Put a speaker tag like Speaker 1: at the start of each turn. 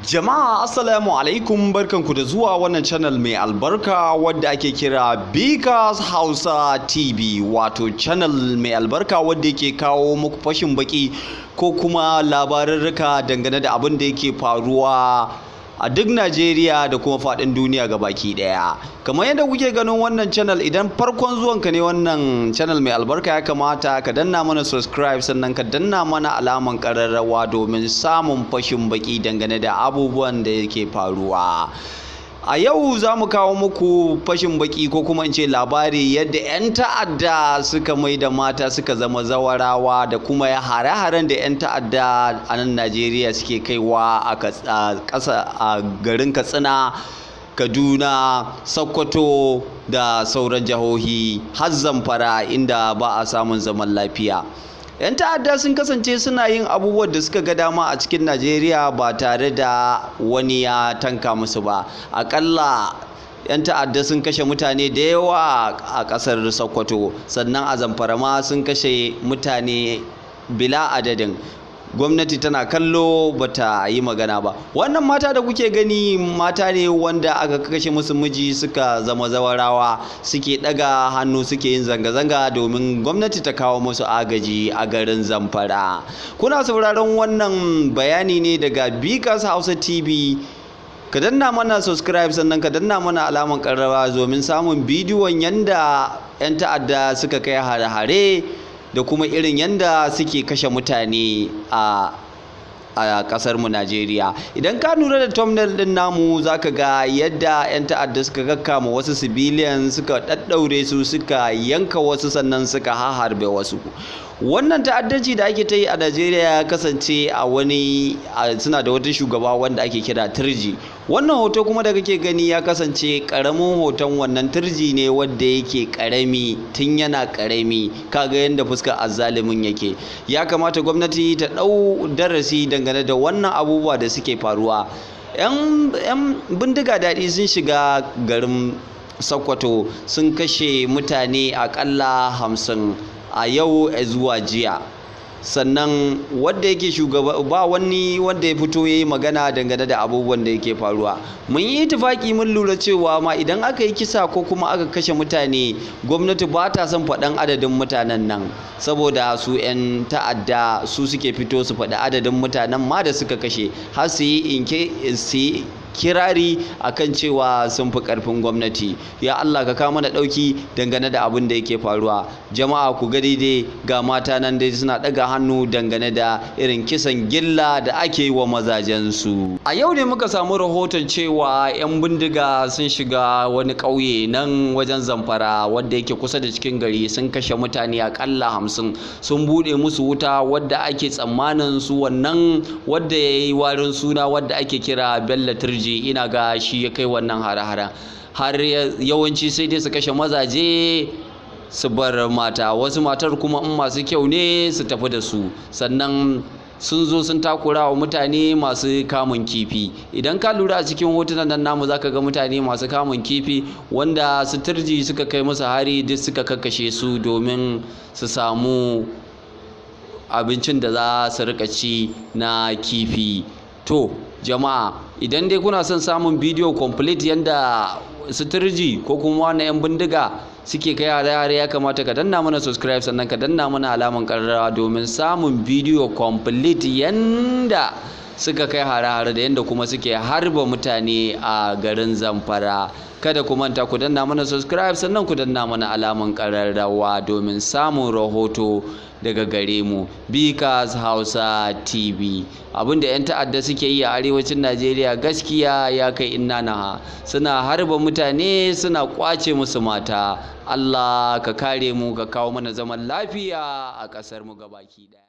Speaker 1: Jama'a, assalamu alaikum, barkanku da zuwa wannan channel mai albarka wadda ake kira Bikas Hausa TV, wato channel mai albarka wadda yake kawo muku fashin baki ko kuma labarurruka dangane da abin da yake faruwa a duk Najeriya da kuma faɗin duniya baki ɗaya. Kamar yadda kuke ganin wannan channel, idan farkon zuwanka ne wannan channel mai albarka, ya kamata ka danna mana subscribe, sannan ka danna mana alaman ƙararrawa domin samun fashin baki dangane da abubuwan da yake faruwa. A yau za mu kawo muku fashin baki ko kuma in ce labari yadda 'yan ta'adda suka mai da mata suka zama zawarawa da kuma hare-haren da 'yan ta'adda a nan Najeriya suke kaiwa a ƙasa a garin Katsina, Kaduna, Sokoto da sauran jihohi har Zamfara, inda ba a samun zaman lafiya. 'Yan ta'adda sun kasance suna yin abubuwan da suka ga dama a cikin Najeriya ba tare da wani ya tanka musu ba. Aƙalla 'yan ta'adda sun kashe mutane da yawa a ƙasar Sokoto, sannan a Zamfara ma sun kashe mutane bila adadin. Gwamnati tana kallo, bata yi magana ba. Wannan mata da kuke gani mata ne wanda aka kashe musu miji, suka zama zawarawa, suke ɗaga hannu suke yin zanga-zanga domin gwamnati ta kawo musu agaji a garin Zamfara. Kuna sauraron wannan bayani ne daga Bikas Hausa TV. Ka danna mana subscribe, sannan ka danna mana alaman ƙararrawa domin samun bidiyon yanda 'yan ta'adda suka kai hare-hare da kuma irin yanda suke kashe mutane a kasar mu Najeriya. Idan ka lura da thumbnail din namu, zaka ga yadda 'yan ta'adda suka kakkama wasu civilian, suka daddaure su, suka yanka wasu, sannan suka haharbe wasu. Wannan ta'addanci da ake ta yi a Najeriya ya kasance a wani suna da wata shugaba wanda ake kira Turji. Wannan hoto kuma da kake gani ya kasance karamin hoton wannan Turji ne wanda yake karami tun yana karami. Kaga yadda fuskar azzalumin yake. Ya kamata gwamnati ta ɗau darasi dangane da wannan abubuwa da suke faruwa. 'Yan bindiga daɗi sun shiga garin Sokoto, sun kashe mutane aƙalla 50 a yau zuwa jiya. Sannan wanda yake shugaba, ba wani wanda ya fito ya yi magana dangane da abubuwan da yake faruwa. Mun yi itifaki, mun lura cewa ma idan aka yi kisa ko kuma aka kashe mutane, gwamnati ba ta son faɗan adadin mutanen nan, saboda su 'yan ta'adda su suke fito su faɗi adadin mutanen ma da suka kashe, har su yi inke su yi kirari akan cewa sun fi ƙarfin gwamnati. Ya Allah, ka kawo mana ɗauki dangane da abin da yake faruwa. Jama'a, ku ga daidai ga mata nan dai suna ɗaga hannu dangane da irin kisan gilla da ake yi wa mazajensu. A yau ne muka samu rahoton cewa 'yan bindiga sun shiga wani ƙauye nan wajen Zamfara wadda yake kusa da cikin gari, sun kashe mutane aƙalla 50, sun buɗe musu wuta, wadda ake tsammanin su wannan wadda ya yi warin suna wadda ake kira Bello Turji, ina ga shi ya kai wannan hare-haren. Har yawanci sai dai su kashe mazaje su bar mata, wasu matar kuma in masu kyau ne su tafi da su. Sannan sun zo sun takura wa mutane masu kamun kifi. Idan ka lura a cikin hotunan nan namu, zaka ga mutane masu kamun kifi wanda su Turji suka kai musu hari, duk suka kakkashe su domin su samu abincin da za su rika ci na kifi. To jama'a, idan dai kuna son samun bidiyo complete yanda su Turji ko kuma wannan 'yan bindiga suke kai hare-hare, ya kamata ka danna mana subscribe, sannan ka danna mana alaman ƙararrawa domin samun bidiyo complete yanda suka kai hare-hare da yanda kuma suke harba mutane a garin Zamfara. Kada ku manta ku danna mana subscribe, sannan ku danna mana alaman ƙararrawa domin samun rahoto daga gare mu, Bikas Hausa TV. Abinda 'yan ta'adda suke yi a arewacin Najeriya gaskiya ya kai inna naha. Suna harba mutane, suna kwace musu mata. Allah ka kare mu, ka kawo mana zaman lafiya a ƙasar mu gabaki ɗaya.